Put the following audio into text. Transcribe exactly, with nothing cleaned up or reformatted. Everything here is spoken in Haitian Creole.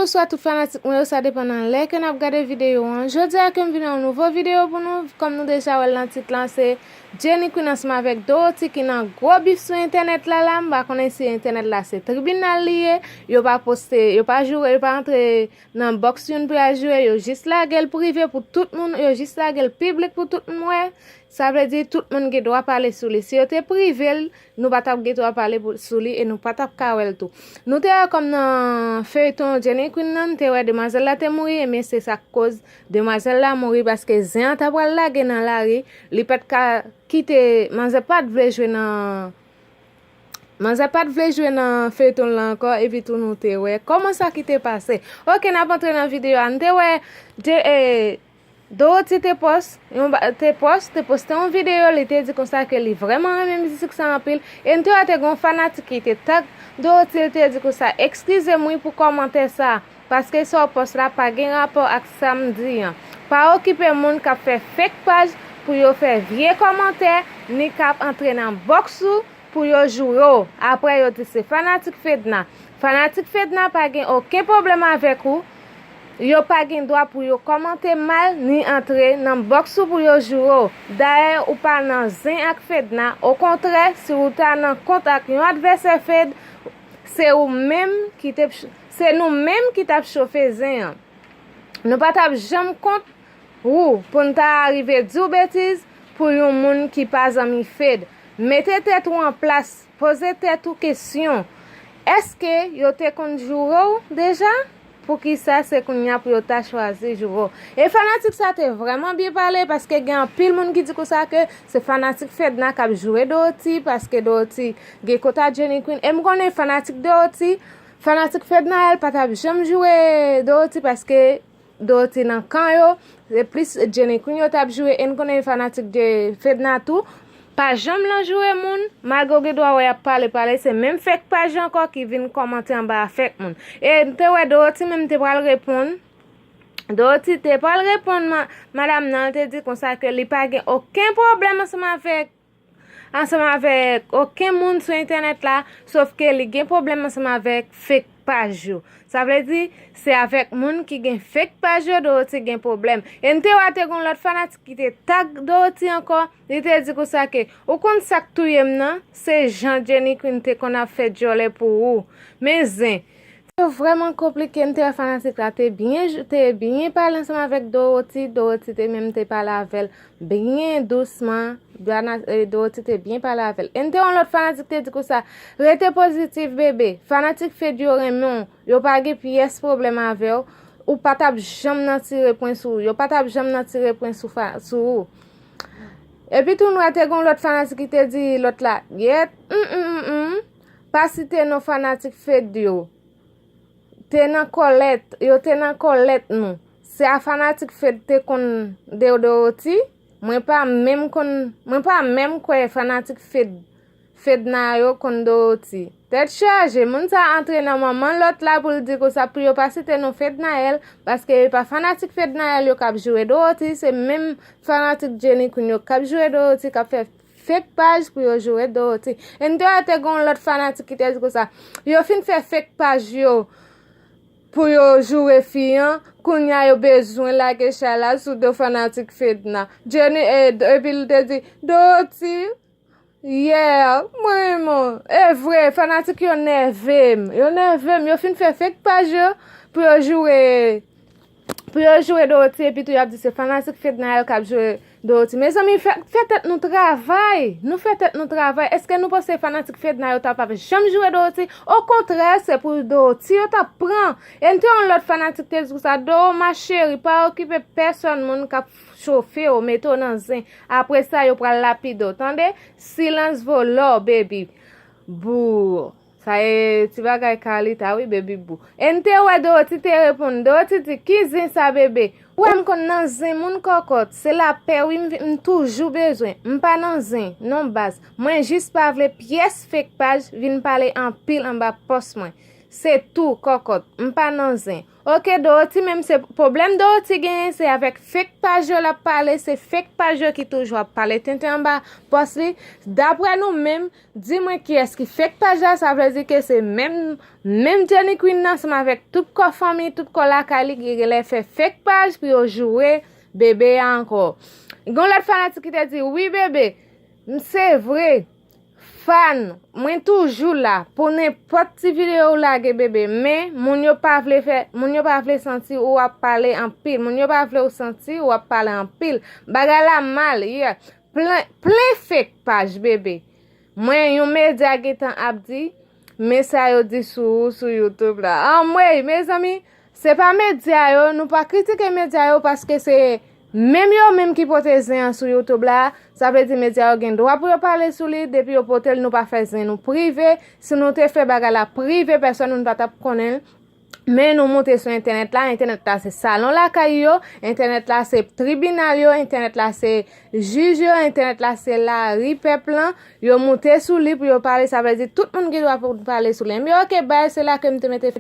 Bonswa tout fanatik mwen yo, sa depann nan lè ke n ap gade videyo an. Jodi a ke m vin yon nouvo videyo pou nou, kòm nou deja wè l nan tit lan, se Jenny Queen ansanm avèk Dorothy ki nan gwo bif sou entènèt la la. M pa konnen si entènèt la se tribinal li ye. Yo pa poste, yo pa joure, yo pa antre nan bòks youn pou y al joure, yo jis lage l prive pou tout moun, yo jis lage l piblik pou tout moun wè. Sa vle di tout moun gen dwa pale sou li. Si yo te prive l, nou pa t ap gen dwa pale pou, sou li e nou pa t ap ka wè l tou. Nou te wè kòm nan feyton Jenny Queen nan, nou te wè demwazèl la te mouri, ebyen se sa k koz demwazèl la mouri paske zen an ta pral lage nan lari, li pa t ka kite, manzè pa t vle jwe nan, manzè pa t vle jwe nan feyton lan ankò, epi tou nou te wè kòman sa ki te pase. Oke, n ap antre nan videyo a. Nou te wè Je, e, Dorothy te pòs, yon ba, te pòs, te poste yon videyo, li te di konsa ke li vrèman renmen mizik sa anpil. E n te wè te gen yon fanatik ki te tag Dorothy, li te di konsa, "Ekskize m wi pou kòmantè sa, paske sa w pòs la pa gen rapò ak sa m di an. Pa okipe moun k ap fè fake paj pou yo fè vye kòmantè, ni k ap antre nan bòks ou pou yo joure w." Apre yo di se fanatik Fedna. Fanatik Fedna pa gen okenn pwoblèm avèk ou. Yo pa gen dwa pou yo kòmante mal ni antre nan bòks ou pou yo joure w. Dayè, ou pa nan zen ak Fedna. Okontrè, si w ta nan kont ak yon advèsè Fed, se ou menm ki te, se nou menm ki t ap chofe zen an. Nou pa t ap janm kont ou pou n ta rive di w betiz pou yon moun ki pa zanmi Fed. Mete tèt ou an plas, poze tèt ou kesyon. Èske yo te konn joure w deja? Poukisa se kounye a pou yo ta chwazi joure w? E fanatik sa te vrèman byen pale, paske gen anpil moun ki di konsa ke se fanatik Fedna k ap joure Dorothy, paske Dorothy gen kont a Jenny Queen. E m konnen fanatik Dorothy, fanatik Fednaelle pa t ap janm joure Dorothy, paske Dorothy nan kan yo, se plis Jenny Queen yo t ap joure, e n konnen fanatik de Fedna tou pa janm lan joure moun, malgre w gen dwa wè y ap pale, pale, se menm fake paj yo ankò ki vin kòmante anba a fake moun. E m te wè Dorothy menm te pral reponn, Dorothy te pral reponn ma, madanm nan, li te di konsa ke li pa gen okenn pwoblèm ansanm avèk ansanm avèk okenn moun sou entènèt la, sòf ke li gen pwoblèm ansanm avèk fake paj yo. Sa vle di, se avèk moun ki gen fake paj yo Dorothy gen pwoblèm. E n te wè te gen yon lòt fanatik ki te tag Dorothy ankò, li te di konsa ke, "Ou konn sa k touye m nan? Se jan Jenny Queen te konn ap fè djòlè pou ou." Men zen. Yo vrèman konplike, m te wè fanatik la te byen, te byen pale ansanm avèk Dorothy, Dorothy te menm te pale avè l byen dousman, Dorothy te byen pale avè l. E n te wè yon lòt fanatik te di konsa, "Rete pozitif, bebe. Fanatik Fed yo renmen w, yo pa gen pyès pwoblèm avè w, ou pa t ap janm nan tire pwen sou ou, yo pa t ap janm nan tire pwen sou, sou ou." Epi tou n wè te gen yon lòt fanatik ki te di lòt la, "Yèt, mm, mm, mm, mm, pa site non fanatik Fed yo." Te nan kòlèt, yo te nan kòlèt nou. Se a fanatik Fed te konn de Dorothy, mwen pa menm konn, mwen pa menm kwè fanatik Fed, Fedna yo konn Dorothy. Tèt chaje, moun sa antre nan manman lòt la pou l di konsa pou yo pa site non Fednaelle, paske e pa fanatik Fednaelle yo k ap joure Dorothy, se menm fanatik Jenny Queen yo k ap joure Dorothy, k ap fè fake paj pou yo joure Dorothy. E n te wè te gen yon lòt fanatik ki te di konsa, yo fin fè fake paj yo pou yo joure fi an, kounye a yo bezwen lage chay la sou do fanatik Fedna. Jenny, e, epi l te di, "Dorothy, yeah, mwen renmen w." E vre, fanatik yo nève m. Yo nève m. Yo fin fè fake paj yo pou yo joure, pou yo joure Dorothy, epi tou y ap di se fanatik Fednaelle k ap joure Dorothy. Mezanmi, fè, fè tèt nou travay. Nou fè tèt nou travay. Èske nou panse fanatik Fedna yo t ap janm joure Dorothy? Okontrè, se pou Dorothy yo t ap pran. E n te yon lòt fanatik te di konsa, "Doro, ma chérie, pa okipe pèsòn, moun k ap chofe w, mete w nan zen. Apre sa, yo pral lapide w, tande? Silence vaut l'or, baby." Boo. Sa e ti bagay Carlita wi, baby boo. E n te wè Dorothy te reponn. Dorothy di, "Ki zen sa, bebe? Ou wè m konn nan zen moun kòkòt. Se lapè wi m, m toujou bezwen. M pa nan zen, non baz. Mwen jis pa vle pyès fake paj vin pale anpil anba pòs mwen." Se tou, kòkòt, m pa nan zen. Oke, Dorothy menm se pwoblèm Dorothy genyen, se avèk fake paj yo l ap pale, se fake paj yo ki toujou ap pale tenten anba pòs li. Daprè nou menm, di mwen kiyès ki fake paj la, sa vle di ke se menm, menm Jenny Queen nan, ansanm avèk tout kò fanmi, tout kò lakay li, ki genlè fè fake paj pou yo joure bebe a ankò. Gon lòt fanatik ki te di, wi bebe, m se vre, fan, mwen toujou la pou nenpòt ti videyo ou lage bebe, men moun yo pa vle fè, moun yo pa vle santi ou ap pale anpil, moun yo pa vle ou santi ou ap pale anpil. Bagay la mal, yeah. Plen, plen fake paj bebe. Mwen, yon medya gentan ap di, men sa yo di sou ou sou YouTube la. Anmwey, mezanmi, se pa medya yo, nou pa kritike medya yo paske se menm yo menm ki pote zen an sou YouTube la. Sa vle di medya yo gen dwa pou yo pale sou li, depi yo pote l, nou pa fè zen nou prive. Si nou te fè bagay la prive, pèsòn moun pa t ap konnen l. Men nou moute sou entènèt la, entènèt la se salon lakay yo, entènèt la se tribinal yo, entènèt la se jij yo, entènèt la se lari pèp lan. Yo moute sou li pou yo pale, sa vle di tout moun gen dwa pou pale sou li. Men oke, bay, se la ke m te mete